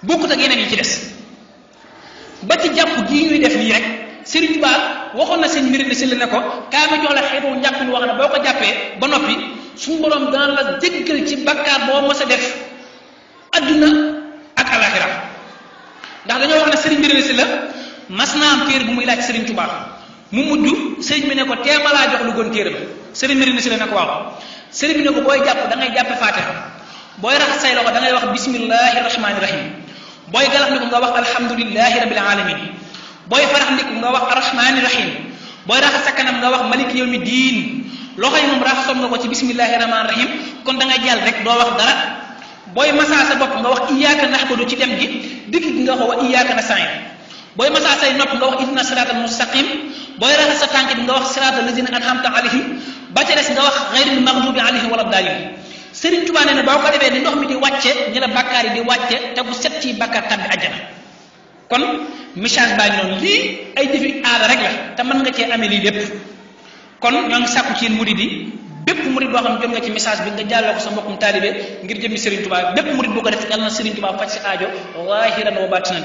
bokkut ak yeneen yi ci des ba ci jàpp gii ñuy def nii rek Serigne Touba waxoon na seen mbir ne si la ne ko kaa ma jox la xeetu njàpp ñu wax ne boo ko jàppee ba noppi suñu borom dana la jéggal ci bakkaar boo mës a def adduna ak alaxira ndax dañoo wax ne Serigne mbir ne si la mas naa am téere bu muy laaj Serigne Touba mu mujj Serigne bi ne ko teema laa jox lu gën téere ba Serigne mbir ne si la ne ko waaw Serigne bi ne ko booy jàpp da ngay jàppe Fatiha booy raxas say loxo da ngay wax bismillahi rahmani rahim booy galax ndiku nga wax alhamdulillahi rabbil alamin booy farax ndiku nga wax arrahmani rahim booy raxas sa kanam nga wax maliki yawmi diin loxo yi moom raxasoon nga ko ci bismillahi rahmani rahim kon da ngay jàll rek doo wax dara booy masaa sa bopp nga wax iyyaka na'budu ci dem gi digg gi nga wax wa iyyaka nasta'in booy masaa say nopp nga wax ihdina siratal mustaqim booy raxas sa tànk bi nga wax siratal lazina an'amta alayhim ba ca des nga wax ghayril maghdubi alayhim wala daalliin Serigne Touba nee na boo ko defee ni ndox mi di wàcce ñi la bàkkaar yi di wàcce te bu set ci bàkkaar tabbi àjjana kon message baa ngi noonu lii ay jëfi aada rek la te mën nga cee amee lii lépp kon ñoo ngi sàkku ci yéen murid yi bépp murid boo xam ne jot nga ci message bi nga jàllale ko sa mbokkum taalibe ngir jëmmi Serigne Touba bépp murid boo ko def yàlla na Serigne Touba faj si aajo waahiran wa baatinan